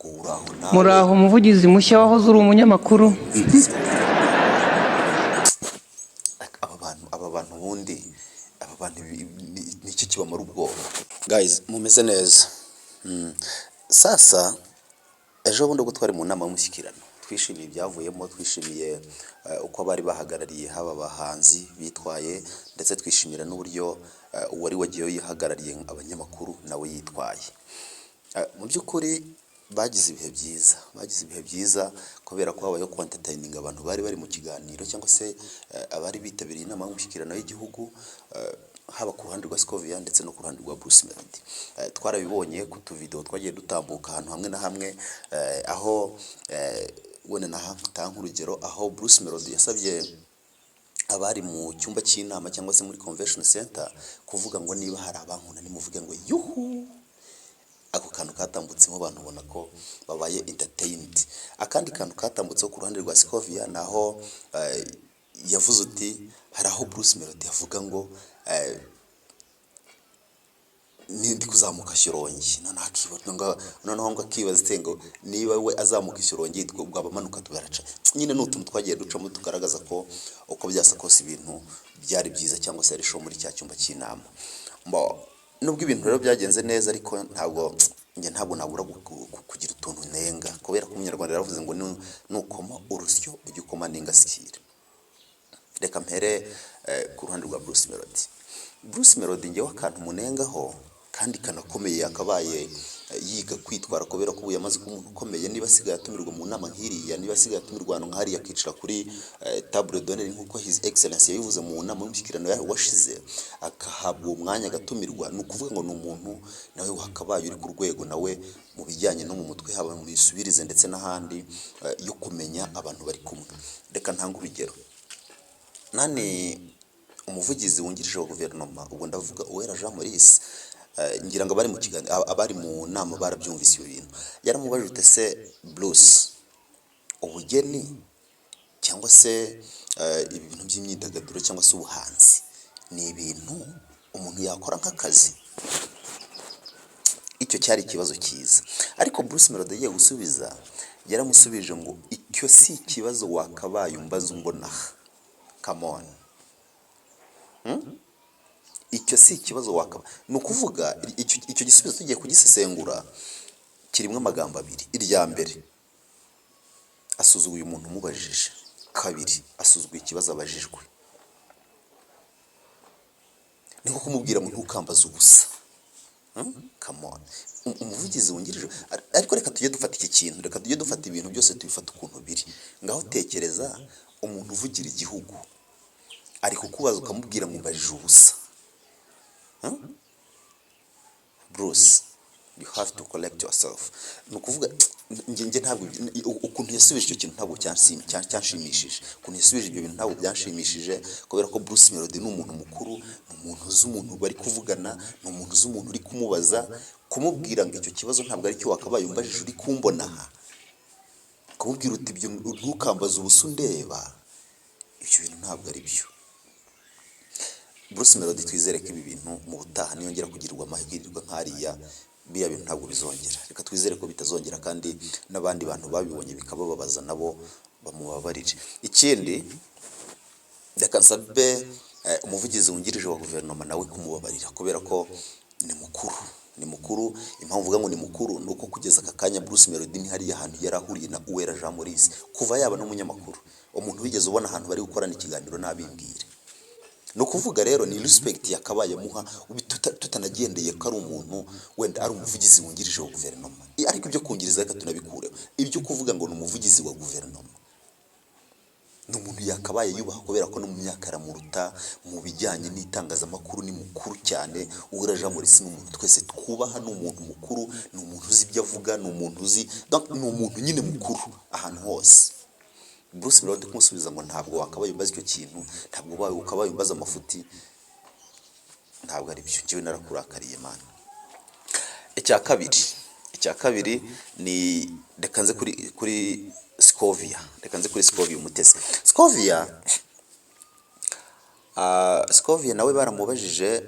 Uraho nawe. Muraho, umuvugizi mushya wahoze uri umunyamakuru. Umuvugizi wa guverinoma. Aba bantu ubundi, aba bantu ni iki kibamara ubwoba? Guys, mumeze neza? Sasa ejo bundi ubwo twari mu nama y'umushyikirano, twishimiye ibyavuyemo, twishimiye uko abari bahagarariye, haba abahanzi, bitwaye, ndetse twishimira n'uburyo uwari wagiyeyo yihagarariye abanyamakuru nawe yitwaye. Mu by'ukuri bagize ibihe byiza, bagize ibihe byiza kubera ko habayeho kwentertaininga abantu bari bari mu kiganiro cyangwa se abari bitabiriye inama y'umushyikirano y'igihugu, haba ku ruhande rwa Scovia ndetse no ku ruhande rwa Bruce Melody. Twarabibonye ku tuvideo twagiye dutambuka ahantu hamwe na hamwe, aho wenda natanga nk'urugero aho Bruce Melody yasabye abari mu cyumba cy'inama cyangwa se muri convention center kuvuga ngo: "Niba hari abankunda, nimuvuge ngo yuhu." Ako kantu katambutsemo, abantu ubona ko babaye entertained. Akandi kantu katambutseho ku ruhande rwa Scovia ni aho yavuze uti hari aho Bruce Melody avuga ngo nindi kuzamuka Shyorongi, noneho ngo akibaza ate ngo niba we azamuka Ishyorongi, ubwo abamanuka tubaraca nyine. Ni utuntu twagiye ducamo tugaragaza ko uko byasa kose ibintu byari byiza cyangwa se ari show muri cya cyumba cy'inama. Mbo nubwo ibintu rero byagenze neza, ariko ntabwo njye ntabwo nabura kugira utuntu nenga, kubera ko Umunyarwanda yaravuze ngo nukoma urusyo ujye ukoma n'ingasire. Reka mpere ku ruhande rwa Bruce Melody. Bruce Melody, njyewe akantu munengaho kandi kanakomeye, yakabaye yiga kwitwara, kubera ko ubu yamaze kuba umuntu ukomeye. Niba asigaye atumirwa mu nama nk'iriya, niba asigaye atumirwa ahantu nk'hariya, akicara kuri table d'honneur nk'uko His Excellence yabivuze mu nama y'umushyikirano washize, akahabwa uwo mwanya, agatumirwa, ni ukuvuga ngo ni umuntu nawe wakabaye uri ku rwego nawe mu bijyanye no mu mutwe, haba mu misubirize ndetse n'ahandi, yo kumenya abantu bari kumwe. Reka ntange urugero. Nani, umuvugizi wungirije wa guverinoma, ubwo ndavuga Uwera Jean Maurice, ngira ngo abari mu kiganiro, abari mu nama barabyumvise ibyo bintu. Yaramubajije uti: "Ese Bruce, ubugeni cyangwa se ibintu by'imyidagaduro cyangwa se ubuhanzi ni ibintu umuntu yakora nk'akazi?" Icyo cyari ikibazo cyiza, ariko Bruce Melody agiye gusubiza, yaramusubije ngo: "Icyo si ikibazo wakabaye umbaza umbona aha. Come on, icyo si ikibazo wakaba." Ni ukuvuga icyo gisubizo tugiye kugisesengura kirimo amagambo abiri. Irya mbere, asuzuguye umuntu umubajije. Kabiri, asuzuguye ikibazo abajijwe. Ni nko kumubwira ngo: "Ntukambaze ubusa." Come on. Umuvugizi wungirije. Ariko reka tujye dufata iki kintu, reka tujye dufata ibintu byose tubifata ukuntu biri. Ngaho tekereza umuntu uvugira igihugu ari kukubaza, ukamubwira ngo: "Mbajije ubusa." Bruce, you have to collect yourself. Ni ukuvuga njye ntabwo ukuntu yasubije icyo kintu ntabwo cyanshimishije. Ukuntu yasubije ibyo bintu ntabwo byanshimishije, kubera ko Bruce Melody ni umuntu mukuru, ni umuntu uzi umuntu bari kuvugana, ni umuntu uzi umuntu uri kumubaza. Kumubwira ngo: "Icyo kibazo ntabwo aricyo wakabaye umbajije uri kumbona aha," kumubwira uti: "Ibyo ntukambaze ubusa undeba," ibyo bintu ntabwo ari byo. Bruce Melody, twizere ko ibi bintu mu butaha niyongera kugirirwa amahirwe nk'ariya, biriya bintu ntabwo bizongera. Reka twizere ko bitazongera, kandi n'abandi bantu babibonye bikabababaza nabo bamubabarire. Ikindi, reka nsabe umuvugizi wungirije wa guverinoma nawe kumubabarira, kubera ko ni mukuru, ni mukuru. Impamvu uvuga ngo ni mukuru ni uko kugeza aka kanya Bruce Melody ni hariya hantu yari ahuriye na Uwera Jean Maurice kuva yaba n'umunyamakuru. Umuntu wigeze ubona ahantu bari gukorana ikiganiro nabimbwire. Ni ukuvuga rero ni respect yakabaye amuha, tutanagendeye ko ari umuntu wenda ari umuvugizi wungirije wa guverinoma. Ariko ibyo kungiriza reka tunabikureho. Ibyo kuvuga ngo ni umuvugizi wa guverinoma, ni umuntu yakabaye yubaha, kubera ko no mu myaka aramuruta, mu bijyanye n'itangazamakuru ni mukuru cyane. Uwera Jean Maurice ni umuntu twese twubaha, ni umuntu mukuru, ni umuntu uzi ibyo avuga, ni umuntu uzi, donc ni umuntu nyine mukuru ahantu hose. Bruce Melody kumusubiza ngo: "Ntabwo wakabaye umbaza icyo kintu, ntabwo wakabaye umbaza amafuti," ntabwo ari byo. Njyewe narakurakariye, man. Icya kabiri ni, reka nze kuri Scovia, reka nze kuri Scovia Umutesi. Scovia, Scovia nawe baramubajije,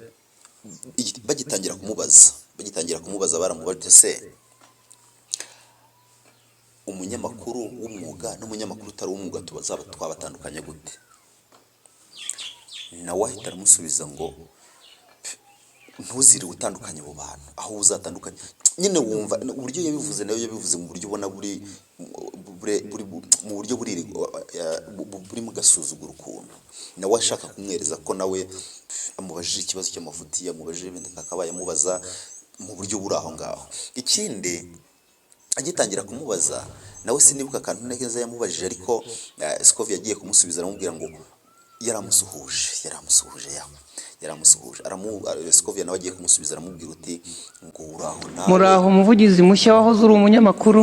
bagitangira kumubaza baramubajije se Umunyamakuru w'umwuga n'umunyamakuru utari uw'umwuga tubazaba twabatandukanya gute? Nawe ahita aramusubiza ngo ntuzire utandukanye abo bantu, aho uzatandukanye nyine. Wumva uburyo yabivuze, nayo yabivuze mu buryo ubona buri mu buryo buri mu gasuzuguro, ukuntu nawe ashaka kumwereza ko nawe amubajije ikibazo cy'amafuti, amubajije ibintu atakabaye amubaza mu buryo buri aho ngaho. Ikindi, agitangira kumubaza, nawe sinibuka akantu neza yamubajije, ariko Scovia yagiye kumusubiza aramubwira ngo yaramusuhuje, yaramusuhuje. Scovia nawe agiye kumusubiza aramubwira uti ngo uraho nawe. Muraho, umuvugizi mushya wahoze uri umunyamakuru.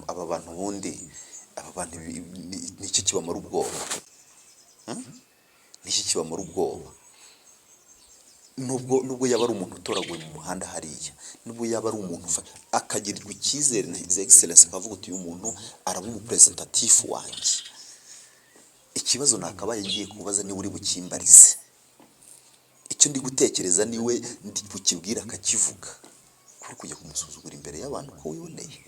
Aba bantu ubundi, aba bantu ni iki kibamara ubwoba? Ni iki kibamara ubwoba? Nubwo yaba ari umuntu utoraguye mu muhanda hariya, nubwo yaba ari umuntu akagirirwa icyizere na His Excellence, akavuga uti: "Uyu muntu araba umurepresentative wanjye," ikibazo nakabaye ngiye kubaza niwe uri bukimbarize, icyo ndi gutekereza niwe ndi bukibwira akakivuga, kuri kujya kumusuzugura imbere y'abantu uko wiboneye.